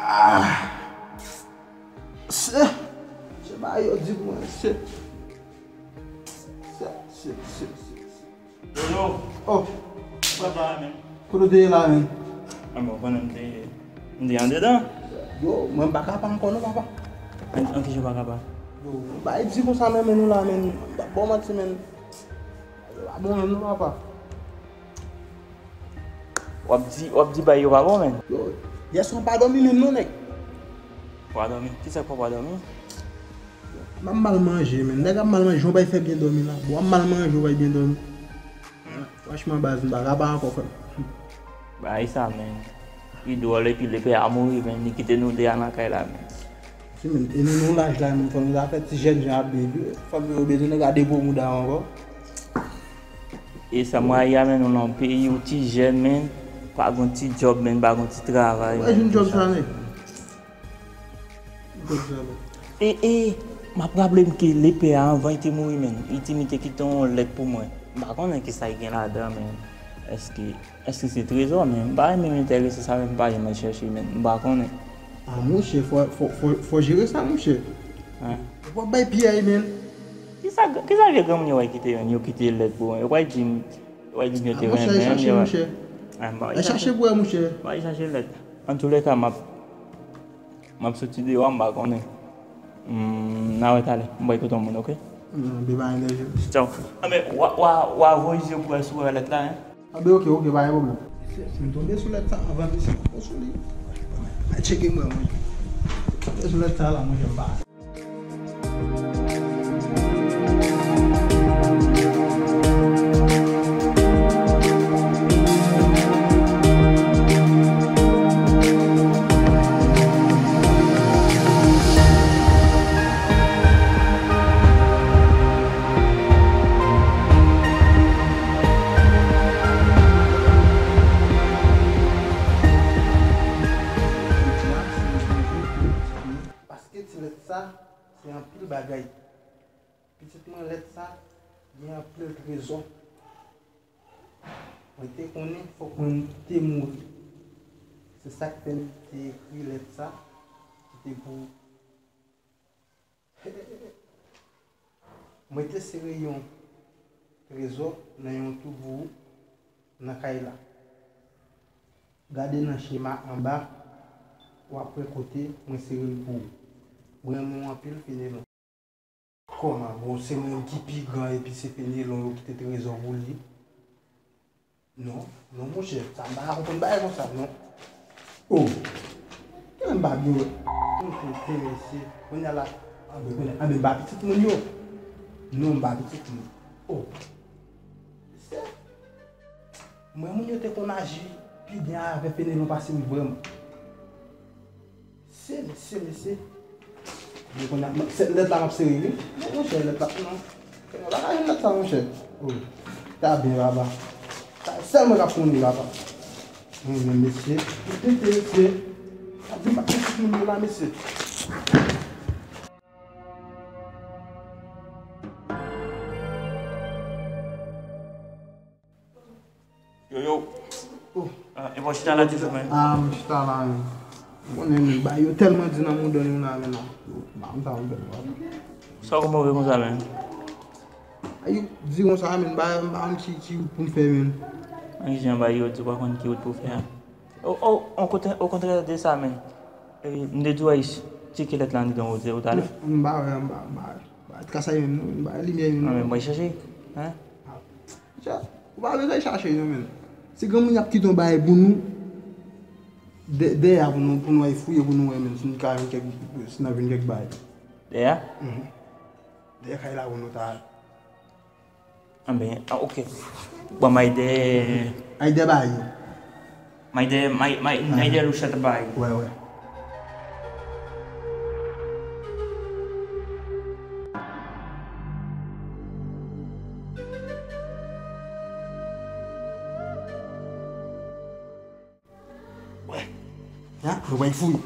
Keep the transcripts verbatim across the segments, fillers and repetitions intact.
Ah. Se, se ba yo di mwen, se, se, se, se, se, se. Yo, yo. Oh. Sa va, men? Kote w te ye la, men? Ah, bon, konnen m te, m te andedan. Yo, mwen m pa ka pa ankò non, papa. An, an ki jan w pa ka pa? Yo, ba e di konsa, men, men nou la, men. Bon, manti, men. Yo, pa bon, men, non, papa. W ap di, w ap di bay yo pa bon, men. Yo, yè swa m pa dòmi menm non, nèg. W pa dòmi? Kisa k fè w pa dòmi? M ap mal manje, men. Nèg ap mal manje, jan w bay fè byen dòmi la. Bon, w ap mal manje, w bay byen dòmi. Franchman, baz, m pa ka pa ankò, frè m. Bay sa, men. Li dwòl, epi lepè a mouri, men. Li kite nou de a nan kay la, men. Si, men, e nou, nou laj la, men, fò nou ta fè ti jèn jan ap byen viv. Fò nou obezo, nèg a depo mouda ankò. E sa mwen a men nou nan peyi ou ti jèn men pa gon ti djòb men pa gon ti travay. Wè men jwenn djòb sa men. Djòb sa men. E e m ap raple m ke lepè a anvan li te mouri men li te mete kite yon lèt pou mwen. M pa konnen kisa ki gen ladan men èske èske se trezò men m pa renmen m enterese sa men m pa janm al chèche men m pa konnen. Ah monchè fò fò fò fò jere sa monchè. Hein? Fò bay pyè men. Kisa, kisa vye granmoun yo wè ki te jwenn yo ki te lèd pou mwen? Yo pral di m, yo pral di m yo te renmen m, yo pral. Ay, m pa al chache pou wè, monchè. M pa al chache lèd. Antoulèka, m ap, m ap soti deyò a, m pa konnen. Hmm, n a wè talè. M pral kote yon moun, oke? Tchaw. Anben, w a, w a, w a voye je pou wè si w wè lèd la, en. Anben, oke, oke, pa gen pwoblèm. Si, si m tonbe sou lèd sa, anvan misye poko sou li. Al tcheke mwen, mwen. Tonbe sou lèd sa la, monchè, m pa. Paske ti lèt sa, se anpil bagay. Pitit mwen, lèt sa, gen anpil trezò. Mwen te konnen fòk mwen te mouri. Se sa k fè m te ekri lèt sa, ki te pou Mwen te sere yon trezò nan yon tou pou ou nan kay la. Gade nan chema anba, w ap wè kote mwen sere l pou ou. Mwen renmen w anpil, Fenelon. Kòman? Bon, se mwen ki pi gran epi se Fenelon yo kite trezò pou li. Non, non, monchè, sa m pa ka konprann bagay konsa, non. Oh, kilè m pa byen wè? Mwen te enterese, kounye a la, anben, kounye a, anben, m pa pitit moun yo. Non, m pa pitit moun. Oh, mesye, mwen moun yo te konn aji pi byen avè Fenelon pase m vrèman. Mesye, mesye, mesye. Men kounye a, se lèt la m ap sere, wi. Men monchè, lèt la, non. Kounye a, pa ka jwenn lèt sa, monchè. Oh, ta byen, papa. Sa, sèl mwen k ap konnen, papa. Men, men, mesye. Mesye, mesye. Ap di m pa gen tout moun yo la, mesye. Yo, yo. Oh. Ah, e bon, chita la toujou, men. Ah, mwen chita la, men. Ou konnen, men, bagay yo tèlman di nan mouda nou la, men, non. Yo, ba m sa, mwen bèl, baba. Sa w konprann konsa, men? Ay, yo di konsa, men, ba, ba m ki, ki wout pou m fè, men. An ki jan bagay yo di, w pa konn ki wout pou w fè a? O, o, o kontrè, o kontrè de sa, men. E, m te di w al tcheke lèt la andedan woze yo talè. M pa wè, m pa, m pa wè. Ba, ka sa ye menm, non, ba, limyè menm, non. An, men, mwen chache, hein? Ah. Ou pa bezwen chache non men. Si granmoun y ap kite yon bagay pou nou, dè-, dèyè a pou nou, pou nou al fouye pou nou wè men si n ka jwenn kèk, si n ap jwenn kèk bagay. Dèyè? Mhm. Dèyè kay la pou nou ta. Anben, ah, ok. Bon, m ay dèyè. Ay dèyè bagay yo. May de, may, may, may de louchèt bay. Wè, wè. Wè. Ya, nou bay fouy.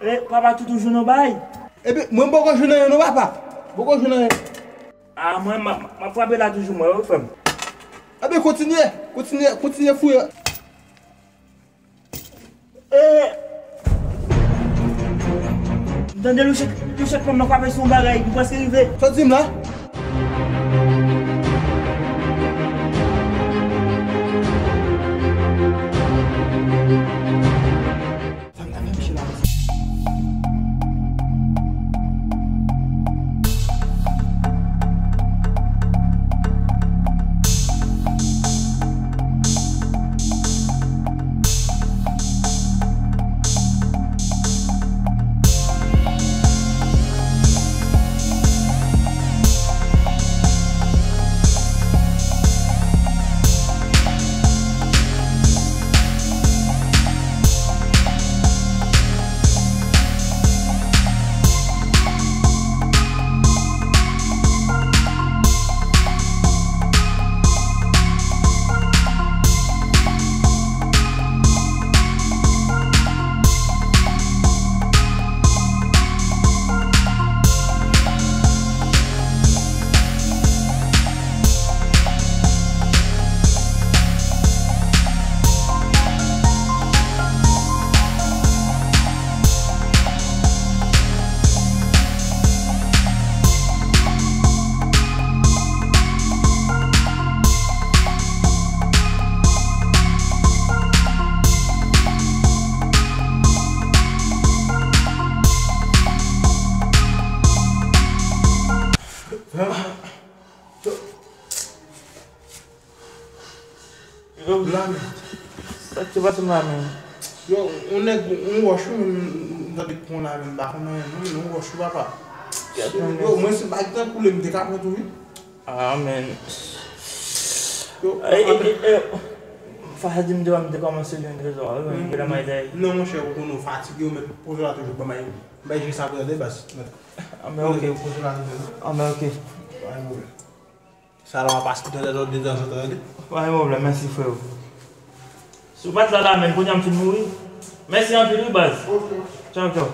E, papa, tou toujou nan bay? Epi, mwen m poko jwenn anyen non, papa. M poko jwenn anyen. A, mwen, m ap, m ap frape la toujou, mwen, wi, frè m. Ebyen, kontinye, kontinye, kontinye fouye. E, m tande Louchèt, Louchèt pran m nan kwape sou yon bagay, m prèske rive. Sa w di m la? Sa m ta fè miche la. Yo, la, men. Sa k te pase m la, men? Yo, yon nèg, yon wòch, wi, m tande pran la, men m pa konn anyen, non, yon wòch, wi, papa. Yo, mwen, se bag tan koule, m te ka pran tou, wi. Ah, men. Yo, e, e, e, e, Faha di m devan m te kòmanse jwenn trezò a, wi, men, gade may day. Non, monchè, ou konnen w fatige, ou mèt poze la toujou, ban may, bay je sa pou tande bas. Ah, men, ok. Poze la toujou. Ah, men, ok. Bay mwen. Sa la w ap aspite de tan an tan, tande? Pa gen pwoblèm, mèsi, freo. Si w pa t la, la menm, kounye a m fin mouri. Mèsi anpil, wi, baz. Ok. Tchaw, tchaw.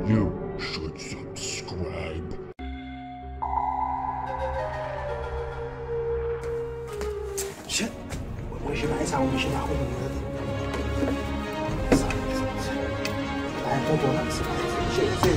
You should subscribe. Shit! Mwen, mwen, je bagay sa, mwen, je pa konprann, tande. Sa, sa, sa. Pa gen tonton la, se pa, se, se.